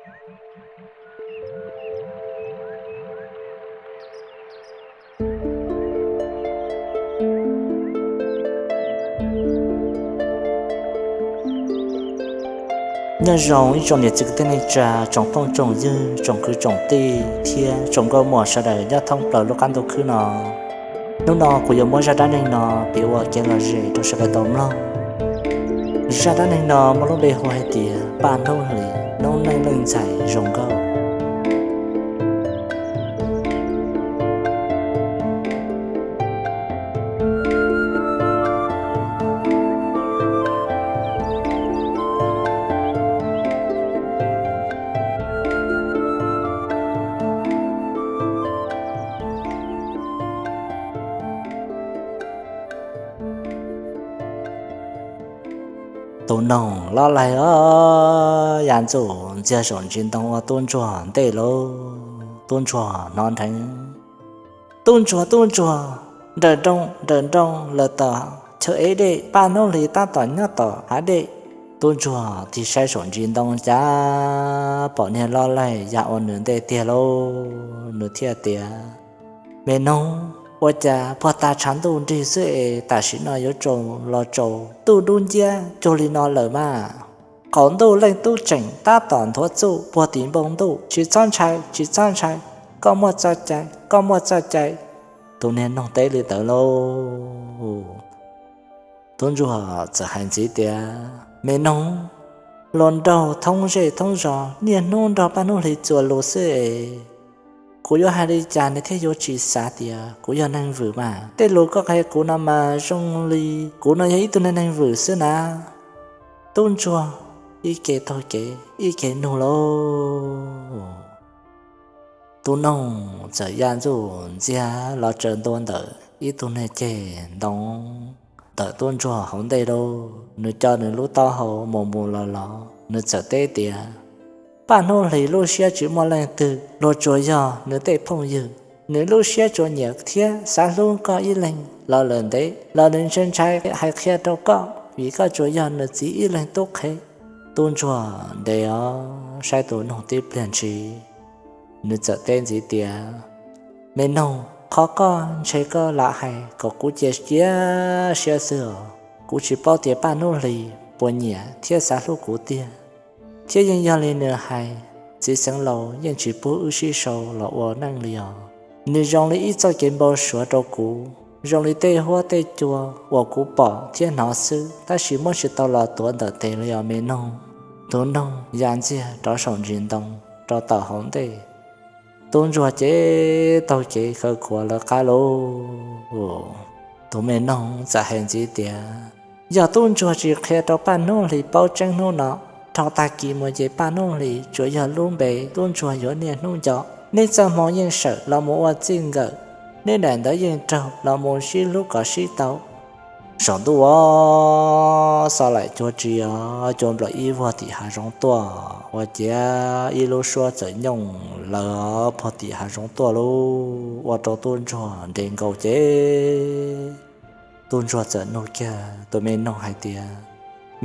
Nyob zoo ib tsoom niam txiv kwv tij neej tsa, tsoom phooj tsoom ywg, tsoom kwv tsoom tij thiab tsoom nkauj muam sawv daws nyob thoob plaws lub qab ntuj khwb no. Hnub no kuv yuav muab zaj dab neeg no piav ua kev lom zem rau sawv daws tau mloog. Zaj dab neeg no muaj lub npe hu hais tias Paj Hnub Hlis noob neej leej ntxhais zoo nkauj. Tus noog lob laig os, ya ntxuj ntxiag saum ntsis ntoo ua tub ntsuag ntej lauj. Tub ntsuag hnov nrheev, tub ntsuag, tub ntsuag, nrawm nroos, nrawm nroos lawm tom chaw ev dej, Paj Hnub Hlis tab tom nyob tom hav dej. Tub ntsuag tig saib saum ntsis ntoo cas pom niag lob laig ya ua nws ntej tiag lauj. Nws thiaj tias, me noog, ua cas puag ta tshav ntuj nrig xwb es tam sim no yuav tsaus los tsaus ntuj dub nciab cuag li no lawm mas? Qaum ntuj leej tub tseem tab tom nthuav txuj puag tim npoo ntuj, tsis txhob ntshai, tsis txhob ntshai, koj muaj txoj cai, koj muaj txoj cai. Tus niag noog teb li ntawd lauj. Tub ntsuag txawm hais ntxiv tias, me noog, hluas nraug thoob zej thoob zos niaj hnub nrog Paj Hnub Hlis txuas lus xwb es kuv yuav hais li cas nws thiaj yuav tsis xav tias kuv yog neeg vwm mas? Tej lus koj qhia kuv no mas zoo li kuv no yog ib tug neeg neeg vwm xwb na. Tub ntsuag ib ke taug kev ib ke nug lauj. Tus noog txawm ya ntxuj ntxiag los tsaws ntua ntawm ib tug niag ceg ntoo ntawm tub ntsuag hauv ntej lauj. Nws co nws lub taub hau mus mus los los, nws txawm teb tias, Paj Hnub Hlis lub siab tsis muaj leej twg, luag tsuas yog nws tej phooj ywg. Nws lub siab tsuas nyiam thiab xav hlub koj ib leeg los lawm ntev los nws ntshai ntshai hais qhia rau koj vim koj tsuas yog nws txiv ib leeg tub qhe. Tub ntsuag ntes os saib tus noog tib pliag ntshis, nws txawm teb ntxiv tias, me noog, qhov koj ntshe koj lam hais kom kuv cia cia siab xwb os. Kuv tsis paub tias Paj Hnub Hlis puas nyiam thiab xav hlub kuv tiag. Thiab yeej yog li nws hais, txiv xeev laus yeej tsis pub wb sib sau los ua neej li os. Nws zoo li ib txoj kev npau suav rau kuv, zoo li tej huab tej cua uas kuv pom thiab hnov xwb, tab sis muab tsis tau los tuav ntawm tes li os me noog. Tus noog ya ntxiag rov saum ntsis ntoo rau tom hauv ntej. Tub ntsuag ces taug kev khaws khuav lawv qab lauj. Tus me noog txawm hais ntxiv tias, yog tub ntsuag tsis qhia rau Paj Hnub Hlis paub tseeb hnub no, dhau tag kis mus ces Paj Hnub Hlis tsuas yog lub npe tub ntsuag yuav niaj hnub nco. Neb txoj hmoo yeej sawm los mus ua txij nkawm, neb daim ntawv yeej raug los mus sib hlub kom sib tau. Saum ntuj os, xo laim cuag tsi os, cua nplawm ib vuag tim hav zoov tuaj, ua ciav ib lub suab txawm nyooj lawv puag tim hav zoov tuaj lauj, ua rau tub ntsuag nres nkaus ces tub ntsuag txawm nug kiag tus me noog hais tias,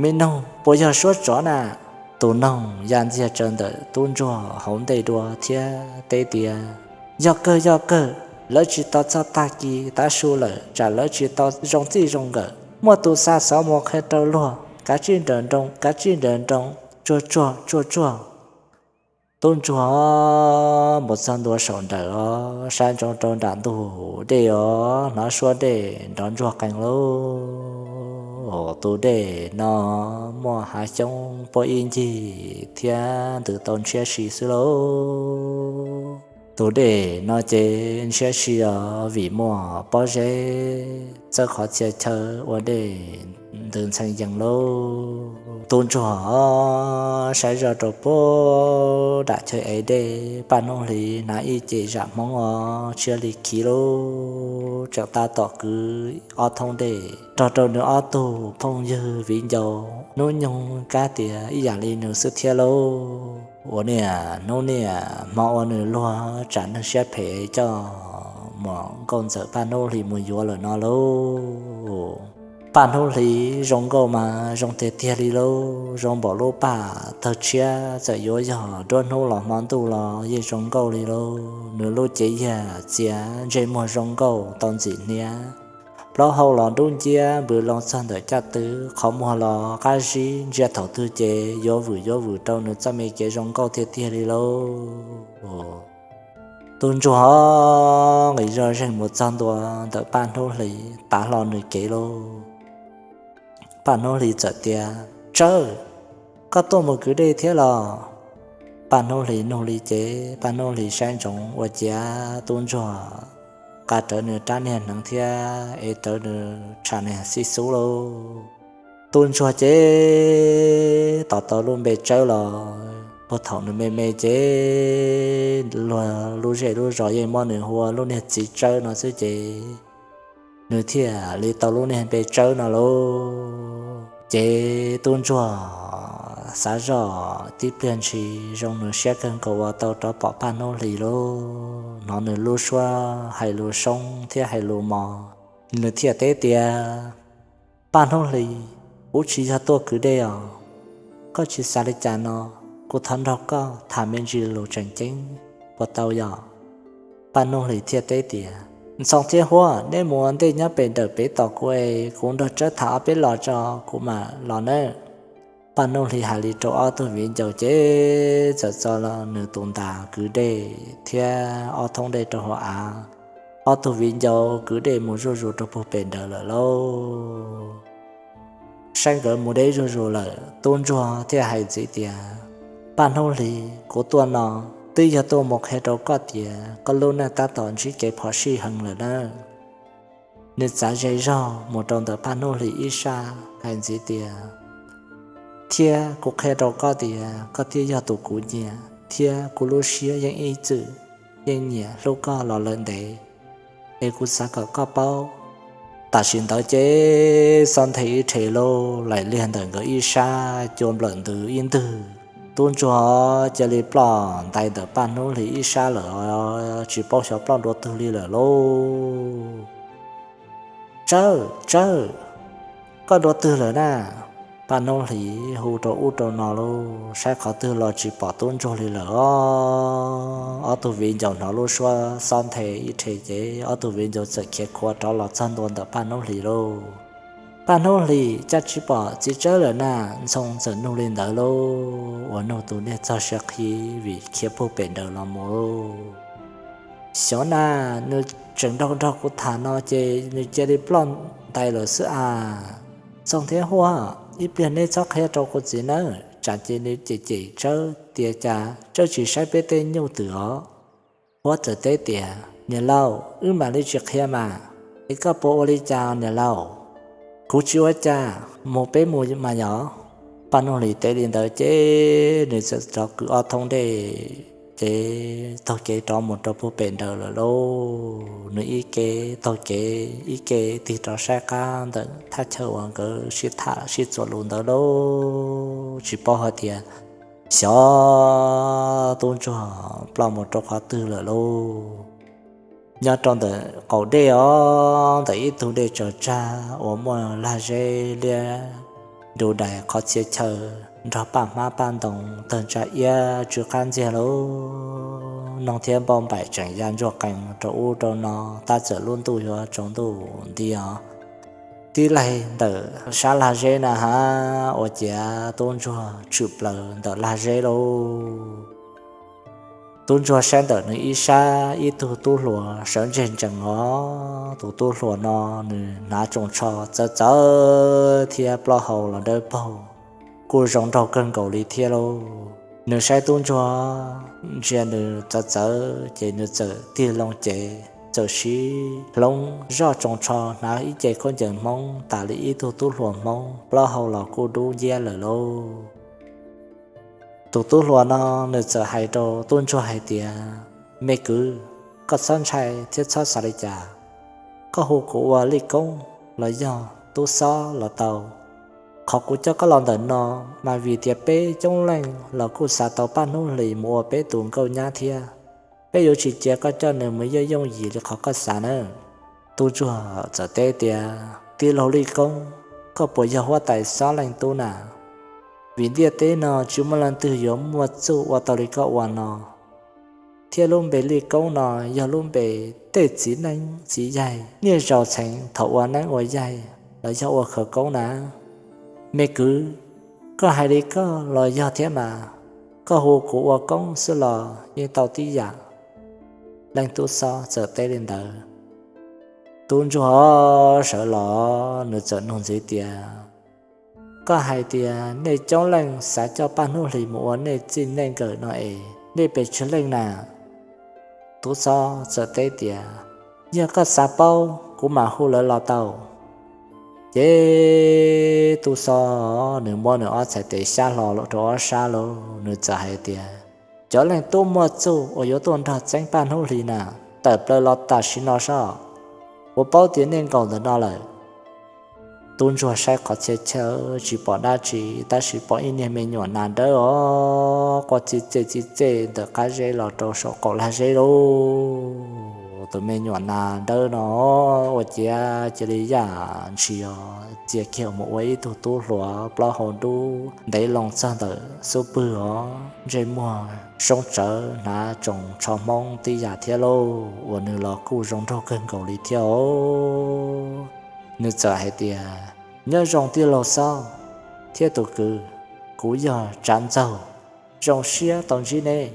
me noog, puas yog suab tsov na? Tus noog ya ntxiag tsaws ntawm tub ntsuag hauv ntej dua thiab teb tias, yog kawg, yog kawg, lawv tsis tau txog tag kis tav su lawm tsam lawv tsis tau zoo txij zoo nkawm. Muaj tus xa xov mus qhia rau luag, kav tsij nrawm nroos, kav tsij nrawm nroos, tsuag tsuag, tsuag tsuag. Tub ntsuag mus txog ntua saum nrawm os, saib ntsoov rau nram ntug dej os, hnov suab dej nrov ntsuag qees lauj. Tus dej no muaj hav xyoob puab ib ncig thiab ntws tau ntshiab si xwb lauj. Tus dej no ces ntshiab si os vim muaj pob zeb txawb qhov txhia chaw ua dej ntws ntxhee yees lauj. Tub ntsuag saib zoj rau puag nram chaw ev dej, Paj Hnub Hlis hnav ib ce zam Hmoob os tshiab li khiv lauj, tseem tab tom kwv ob thoob dej rog rau nws ob tug phooj ywg viv ncaus hnub nyoog kab tias ib yam li nws xwb thiab lauj. Ua niaj hnub niaj hmo ua nws luag tsam neeg siab phem coj muam nkauj ntxawm Paj Hnub Hlis mus yuav lawm no lauj. Paj Hnub Hli zoo nkauj mas zoo tiag tiag li lauj, zoo npaum lub paj tawg tshiab, txawm yuav yog nruab hnub los hmo ntuj los yeej zoo nkauj li lauj. Nws lub cev yag txiav, ntsej muag zoo nkauj tau ntxim hniab, plaub hau los dub nciab npws loo txog ntawm caj tw, qhov muag los qab zib, ntsia thaum twg ces yuav vwm yuav vwm rau nws txoj me kev zoo nkauj tiag tiag li lauj. Tub ntsuag nqis zog zeeg mus txog ntua ntawm Paj Hnub Hli, tav hlo nws kev lauj. Paj Hnub Hli txawm tias, Tsawb, koj tuaj mus kwv dej thiab los? Paj Hnub Hli nug li ces Paj Hnub Hli saib ntsoov ua ciav tub ntsuag qa rawv nws rab niag hneev thiab ev rawv nws tsham niag xib xub lauj. Tub ntsuag ces tos tau lub npe Tsawb los, puag thaum nws me me ces luag lub zej lub zos yeej muab nws hu ua lub niag txiv Tsawb no xwb ces nws thiaj li tau lub niag npe Tsawb no lauj. Ces tub ntsuag xav zoj tib pliag ntshis zoo nws siab kawg nkaus uas tau rov pom Paj Hnub Hli lauj, hnov nws lub suab hais lus soob thiab hais lus mos, nws thiaj teb tias, Paj Hnub Hli, kuv tsis yog tuaj kwv dej os. Koj tsis xav li cas no, kuv thov nrog koj tham me ntsis lus tseem ceeb puas tau yom? Paj Hnub Hli thiaj teb tias, Ntxhoo thiab Huab, neb mus ua ntej nyob pem nram pem tos kuv es kuv nrog Tsawb tham ob peb los tso kuv mam los nawb. Paj Hnub Hli hais li rau ob tug viv ncaus ces txawm txo nws tus ntas kwv dej thiab ob thoob dej rau hauv av. Ob tug viv ncaus kwv dej mus zuj zus rau puag pem nraud lawm lauj. Saib nkawd mus deb zuj zus lawm, tub ntsuag thiaj hais ntxiv tias, Paj Hnub Hli, kuv tuaj no twb yog tuaj mus qhia rau koj tias koj lub neej tab tom ntsib kev phom sij heev lawm nawb. Nws txav ze zog mus rau ntawm Paj Hnub Hli ib sab hais ntxiv tias, Thiab kuv qhia rau koj tias koj thiaj yog tus kuv nyiam thiab kuv lub siab yeej ib txwm yeej nyiam hlub koj los lawm ntev, es kuv xav kom koj paub. Tam sim ntawd ces xob nthe ib rhe lauj, laim liag ntawm nkawd ib sab cua nplawm ntws ib ntwg. Tub ntsuag cia li ploj ntais ntawm Paj Hnub Hli ib sab lawm, tsis paub xyov ploj dua twg li lawm lauj. Tsawb, Tsawb, koj dua twg lawm na? Paj Hnub Hli hu rau ub rau no lauj, saib qhov twg los tsis pom tub ntsuag li lawm os. Ob tug viv ncaus hnov lub suab xob nthe ib rhe ces ob tug viv ncaus txawm khiav khuav rov los txog ntua ntawm Paj Hnub Hli lauj. Paj Hnub Hli, cas tsis pom txiv Tsawb lawm na? Ntxhoo txawm nug li ntawd lauj, uas nug tus niag txog siab qhi vim khiav puag pem nraud los mus lauj. Xyov na, nws tseem nrog nrog kuv tham no ces nws cia li ploj ntais lawm xwb as. Ntxhoo thiab Huab, ib pliag neb txhob qhia rau kuv txiv nawb, tsam ces nws cem cem Tsawb tias cas Tsawb tsis saib peb tej nyuj twm os. Huab txawm teb tias, Niam laus, wb mam li tsis qhia mas, es koj puas ua li cas niam laus? Kuv tsis ua cas, mus peb mus mas yog. Paj Hnub Hli teb li ntawd ces nws txawm rov kwv ob thoob dej, ces taug kev rov mus rau puag pem nraud lawm lauj. Nws ib ke taug kev ib ke tig rov saib qab ntawm thaj chaw uas nkawd sib tham sib txuas lus ntawd lauj, tsis paub hais tias xyov tub ntsuag ploj mus rau qhov twg lawm lauj. Nyob rau ntawm qaum dej os, ntawm ib tug dej tsaws tsag uas muaj lag zeb liab nru dais qhov txhia chaw, nrog paj hmab paj ntoo tawg ntsa iab tsw qab ntxiag lauj. Noog thiab npauj npaim tseem ya ntsuag qees rau ub rau no, tab txawm lub ntuj yuav tsaus ntuj nti os. Tib laig ntawm sab lag zeb na has, ua ciav tub ntsuag tshwm plaws ntawm lag zeb lauj. Tub ntsuag saib ntawm nws ib sab ib tug tub hluas sawv ntseg ntsees os. Tus tub hluas no nws hnav tsoos tsho txawv txawv thiab plaub hau los dawb paug, kuj zoo nraug kawg nkaus li thiab lauj. Nws saib tub ntsuag ntsia nws txawv txawv ces nws txawm tig loo cev txawm sib hloov zoj tsoos tsho hnav ib ce khaub ncaws Hmoob tas li ib tug tub hluas Hmoob, plaub hau los kuj dub nciab lawm lauj. Tus tub hluas no nws txawm hais rau tub ntsuag hais tias, Me kwv, koj txhob ntshai thiab txhob xav li cas. Koj hu kuv ua Lij Koob los yog Tub Xob los tau. Qhov kuv coj koj los ntawm no mas vim tias peb coob leej los kuj xav tau Paj Hnub Hlis mus ua peb tus nkauj nyab thiab. Peb yuav tsis cia koj coj nws mus yooj yooj yim li qhov koj xav nawb. Tub ntsuag txawm teb tias, Tij laug Lij Koob, Koj puas yog huab tais xob leej tub na? Vim ntiaj teb no tsis muaj leej twg yuav muaj txuj ua tau li koj ua no, thiab lub npe Lij Koob no yog lub npe tej txiv neeb txiv yaig niaj zaus txheev thaum ua neeb ua yaig los yog ua khawv koob na. Me kwv, koj hais li koj los yog thiab mas, koj hu kuv ua Koob xwb los yeej tau tib yam. Leej tub xob txawm teb li ntawd. Tub ntsuag sawv los nws txawm nug ntxiv tias, koj hais tias nej coob leej xav coj Paj Hnub Hlis mus ua nej txij nej nkawm no es nej pes tsawg leej na? Tub xob txawm teb tias, yog koj xav paub kuv mam hu lawv los tau. Ces tub xob nws muab nws ob txhais tes xyab hlo rau ob sab lawm nws txawm hais tias, cov leej tub muaj txuj uas yuav tuaj nrog txeeb Paj Hnub Hlis na, tawm plaws los tam sim no saib, kuv paub tias nej nkaum ntawm no lawm. Tub ntsuag saib qhov txhia chaw tsis pom dab tsi tab sis pom ib niag me nyuam nas dawb os quaj txij txej txij txej ntawm qab zeb los rau saum qaum lag zeb lauj. Tus me nyuam nas dawb no ua ciav cia li yaj ntshis os txia kiag mus ua ib tug tub hluas plaub hau dub ntev loo txog ntawm xub pwg os ntsej muag soob tsawv hnav tsoos tsho Hmoob tib yam thiab lauj, uas nws los kuj zoo nraug kawg nkaus li thiab os. Nws txawm hais tias, nyob zoo tij laug Xob thiab tus kwv, kuv yog Tsav Ntxaug, zoo siab tau ntsib neb.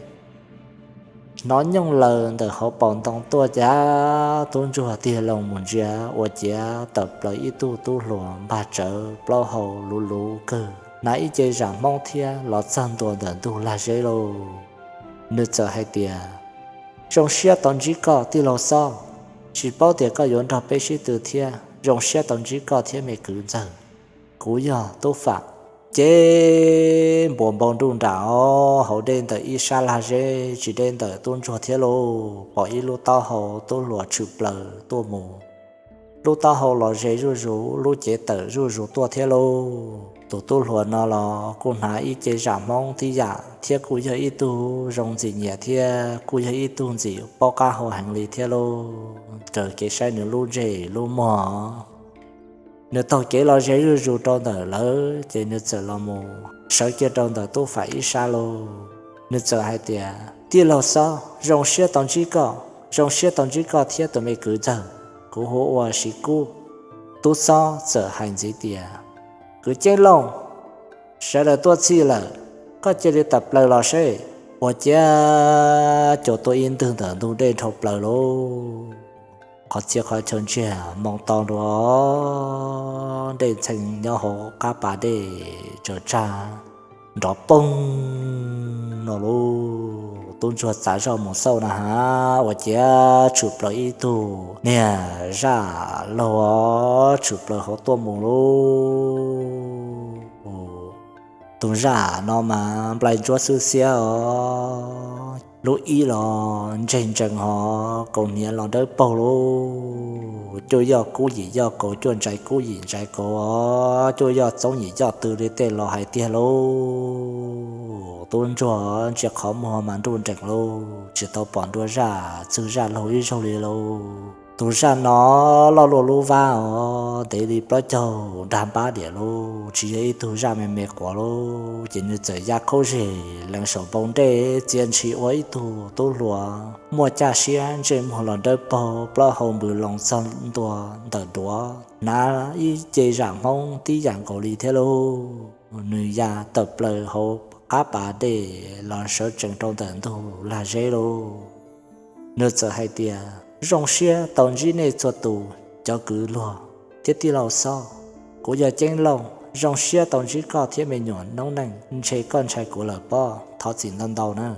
Hnov nyooj laws ntawm hauv paus ntoo tuaj cas tub ntsuag tig loo mus ntsia ua ciav tawm plaws ib tug tub hluas npag tsawv plaub hau luv luv kawg hnav ib ce zam Hmoob thiab los txog ntua ntawm ntug lag zeb lauj. Nws txawm hais tias, zoo siab tau ntsib koj tij laug Xob, tsis paub tias koj yuav nrog peb sib tw thiab, zoo siab tau ntsib koj thiab me kwv Ntxawg. Kuv yog Tub Fam. Ces npuas npau nruj nram os hauv dej ntawm ib sab lag zeb tsis deb ntawm tub ntsuag thiab lauj, pom ib lub taub hau tub hluas tshwm plaws tuaj mus. Lub taub hau los ze zuj zus, lub cev tawm zuj zus tuaj thiab lauj. Tus tub hluas no los kuj hnav ib ce zam Hmoob tib yam thiab kuj yog ib tug zoo ntxim nyiam thiab kuj yog ib tug ntxim paub qab hau heev li thiab lauj. Raws kev saib nws lub ntsej lub muag, nws taug kev los ze zuj zus rau ntawm lawv ces nws txawm los mus sawv kiag rau ntawm Tub Fam ib sab lauj. Nws txawm hais tias, tij laug Xob, zoo siab tau ntsib koj, zoo siab tau ntsib koj thiab tus me kwv Ntxawg, kuv hu ua Siv Kub. Tub Xob txawm hais ntxiv tias, kwv Ceeb Looj, sawv daws tuaj txhij lawm, koj cia li tawm plaws los seb. Ua ciav caum tuaj ib ntwg ntawm ntug dej nrhau plaws lauj. Qhov txhia qhov chaw ntsiag moo to nrua, dej ntxhee nyob hauv qab pas dej tsaws tsag nrov poog no lauj. Tub ntsuag txav zoj mus xauj na has ua ciav tshwm plaws ib tug niag zaj laug tshwm plaws hauv tuaj mus lauj. Tus zaj no mas nplai ntsuab xwb xiab os, lub ib los ntseg ntsees hos kaus hniav los dawb paug lauj. Cuaj yoj kub yim yoj kaus, cuaj ntsais kub yim ntsais kaus os, cuaj yoj txoob yim yoj tw li tej laus hais tiag lauj. Tub ntsuag ntsia qhov muag mas nruj nreem lauj, tsis tau pom nrua zaj txwg zaj laug ib zaug li lauj. Tus zaj no loj luaj lub vab os, ntev li plaub caug nrag npab diam lauj, tsis yog ib tug zaj me me quav lauj. Ces nws txawm ya khaub zig lees saum npoo dej txia ntshis ua ib tug tub hluas muaj caj siab ntsej muag los dawb paug plaub hau npws loo txog ntua ntawm duav, hnav ib ce zam Hmoob tib yam nkaus li thiab lauj. Nws ya tawm plaws hauv qab pas dej los sawv tsees rau ntawm ntug lag zeb lauj. Nws txawm hais tias, zoo siab tau ntsib nej txhua tus cov kwv luag thiab tij laug Xob. Kuv yog Ceeb Looj, zoo siab tau ntsib koj thiab me nyuam noob neej, ntshe koj ntshai kuv lawm pob, thov txim ntau ntau nawb.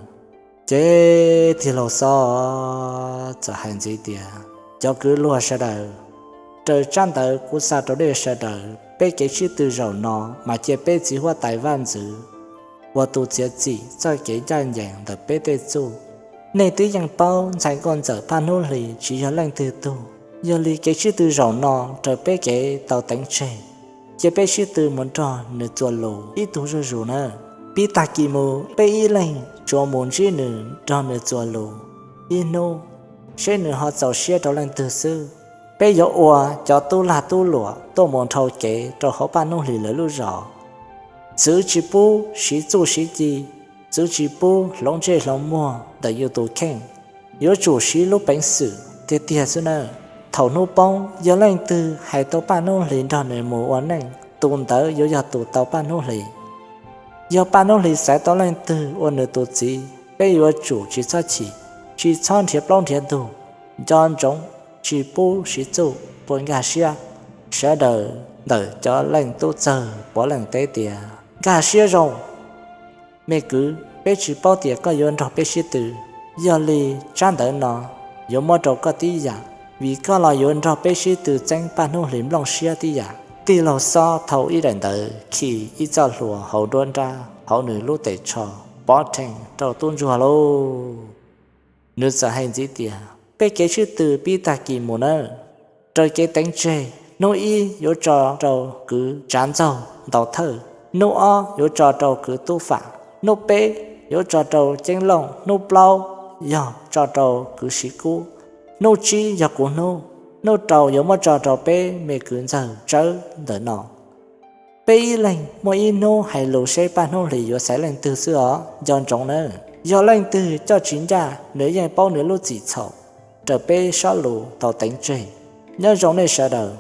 Ces tij laug Xob txawm hais ntxiv tias, cov kwv luag sawv daws, raws tsab ntawv kuv xa rau nej sawv daws, peb kev sib tw zaum no mas cia peb txiv huab tais vaj ntxwv ua tus txiav txim txoj kev ncaj ncees ntawm peb tej txuj. Nej twb yeej paub ntxhais nkauj ntxawm Phaj Hnub Hlis tsis yog leej twg tug, yog li kev sib tw zaum no raws peb kev tau teev tseg, cia peb sib tw mus nrog nws txuas lus ib tug zuj zus nawb. Pib tag kis mus peb ib leeg tsuas mus ntsib nws nrog nws txuas lus ib hnub, seb nws ho txaus siab rau leej twg xwb. Peb yuav ua cov tub lag tub luam tuaj mus nrhau kev rau hauv Paj Hnub Hlis lawv lub zos. Txwv tsis pub siv txuj siv ci, txwv tsis pub hloov ntsej hloov muag ntawm yus tus kheej. Yuav tsum siv lub peev xwm tiag tiag xwb nawb. Thaum hnub poob, yog leej twg hais tau Paj Hnub Hlis nrog nws mus ua neej, tus ntawd yuav yog tus tau Paj Hnub Hlis. Yog Paj Hnub Hlis xaiv tau leej twg ua nws tus txiv, peb yuav tsum tsis txhob chim, tsis txhob nrhiav plaub nrhiav ntug, nco ntsoov tsis pub siv txuj, puas nkag siab? Sawv daws ntawm cov leej tub txawg puav leej teb tias nkag siab zoo. Me kwv, peb tsis paub tias koj yuav nrog peb sib tw, yog li tsab ntawv no yuav muab rau koj tib yam, vim koj los yuav nrog peb sib tw txeeb Paj Hnub Hlis nplooj siab tib yam. Tij laug Xob thau ib daim ntawv khi ib txoj hlua hauv nruab nrab hauv nws lub tes tsho pov rhees rau tub ntsuag lauj. Nws txawm hais ntxiv tias, peb kev sib tw pib tag kis mus nawb. Raws kev teev tseg, hnub ib yuav tso rau kwv Tsav Ntxaug ntaus thawj, hnub ob yuav tso rau kwv Tub Fam, hnub peb yuav tso rau Ceeb Looj, hnub plaub yog tso rau kwv Siv Kub, hnub tsib yog kuv hnub, hnub rau yuav muab tso rau peb me kwv ntxawg tsawb ntawm no. Peb ib leeg muaj ib hnub hais lus seb Paj Hnub Hlis yuav xaiv leej twg xwb os, nco ntsoov nawb. Yog leej twg coj tsis ncaj, nws yeej paub nws lub txim txhaum, raws peb sob lus tau teev tseg. Nyob zoo nej sawv daws.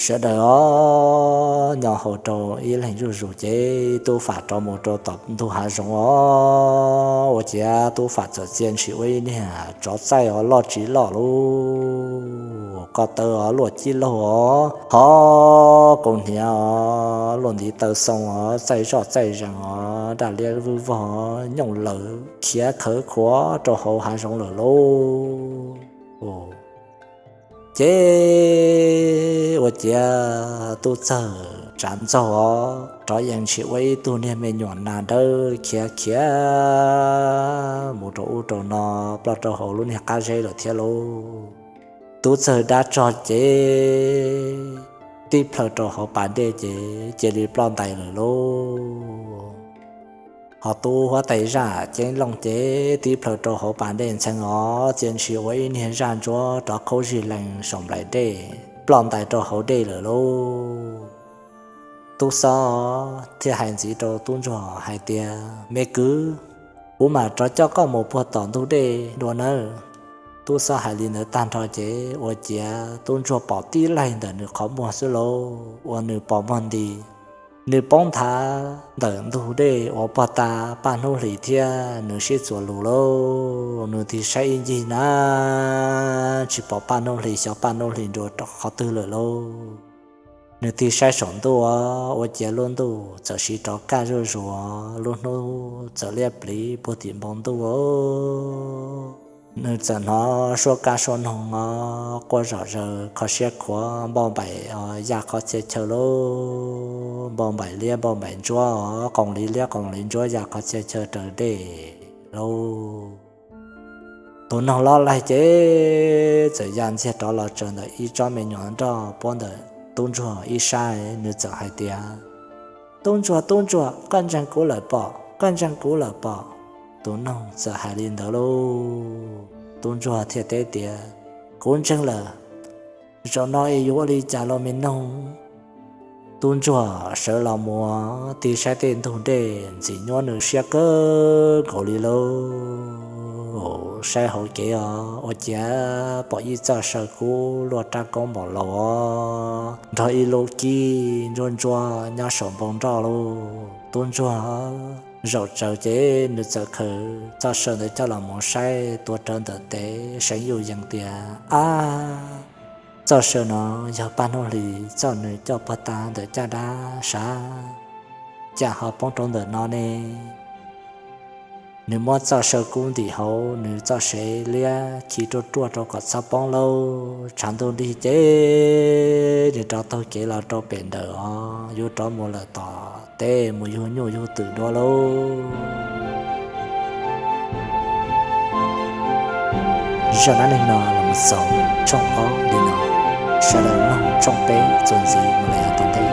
Sawv daws os, nyo hau rau ib leeg zuj zus ces Tub Fam rov mus rau tom ntug hav zoov os. Ua ciav Tub Fam txawm txia ntshis ua ib niag tsov txaij os, loj tsis loj lauj, ko taw os, luaj cib laug os, hov kaus hniav os, luaj ntiv taw xoo os, txaij zoj txaij zees os, daj liab vwj vog, nyooj lawm khiav khawv khuav rau hauv hav zoov lawm lauj. Ces ua ciav Tub Txawg Tsav Ntxaug os, rov yees ntshis ua ib tug niag me nyuam nas dawb khiav khiav mus rau ub rau no, ploj rau hauv lub niag qab zeb lawm thiab lauj. Tub Txawg dab tsog ces tib plhaw rau hauv pas dej ces cia li ploj ntais lawm lauj. Ho Tub Huab Tais Zaj Ceeb Looj ces tib plhaw rau hauv pas dej ntxhee os, txia ntshis ua ib niag zaj ntsuab rov qhaub zig lees saum nplaim dej, ploj ntais rau hauv dej lawm lauj. Tub Xob thiaj hais ntxiv rau Tub Ntsuag hais tias, me kwv, kuv mam rov coj koj mus puag tom ntug dej dua nawb. Tub Xob hais li ntawd tag nrho ces ua ciav Tub Ntsuag pom tib laig ntawm nws qhov muag xwb lauj, ua nws pos muag nti. Nws poob nthav ntawm ntug dej uas puag ta Paj Hnub Hlis thiab nws sib txuas lus lauj, nws thiaj saib ib ncig na tsis pom Paj Hnub Hlis, xyov Paj Hnub Hlis nrug qhov twg lawm lauj. Nws thiaj saib saum ntuj ua ciav lub ntuj txawm siv rov kaj zuj zus, lub hnub txawm liab pliv puag tim npoo ntuj. Nws txawm hnov suab kab suab noog os quaj zom zaws kho siab khuav, npauj npaim os yaj qhov txhia chaw lauj, npauj npaim liab npauj npaim ntsuab os, qoos li liab qoos li ntsuab yaj qhov txhia chaw raws dej lauj. Tus noog lob laig ces txawm ya ntxiag rov los tsaws ntawm ib tsob me nyuam nroj puab ntawm Tub Ntsuag ib sab, nws txawm hais tias, Tub Ntsuag, Tub Ntsuag, koj ntseeg kuv lawm pom, koj ntseeg kuv lawm pom? Tus noog txawm hais li ntawd lauj. Tub Ntsuag thiaj teb tias, kuv ntseeg lawm. Zaum no es yuav ua li cas los me noog? Tub Ntsuag sawv los mus tig saib tej ntug dej ntxim nyuab nws siab kawg nkaus li lauj. Saib hauv kev os ua ciav pom ib txoj saw kub luaj rab koob npaum laus os, nrog ib lub kib ntsuab ntsuab nyob saum npoo nroj lauj. Tub Ntsuag zaum tsaws ces nws txawm khaws txoj saw ntawd coj los mus saib tuav rawv ntawm tes seev yuj yees tias, ab, txoj saw no yog Paj Hnub Hlis txoj nws coj puag ta ntawm caj dab sav, cas ho poob rau ntawm no ne? Nws muab txoj saw kub ntim hauv nws txoj sev liab khi ruaj ruaj rau kom txhob poob lauj. Tshav ntuj nrig ces nws rov taug kev los rau pem ntawm os, yuav rov mus lawm tom teb mus yug nyuj yug twm dua lauj. Zaj dab neeg no los xaus tshooj ob li no, sawv daws mloog tshooj peb txuas ntxiv mus lawm yav tom ntej.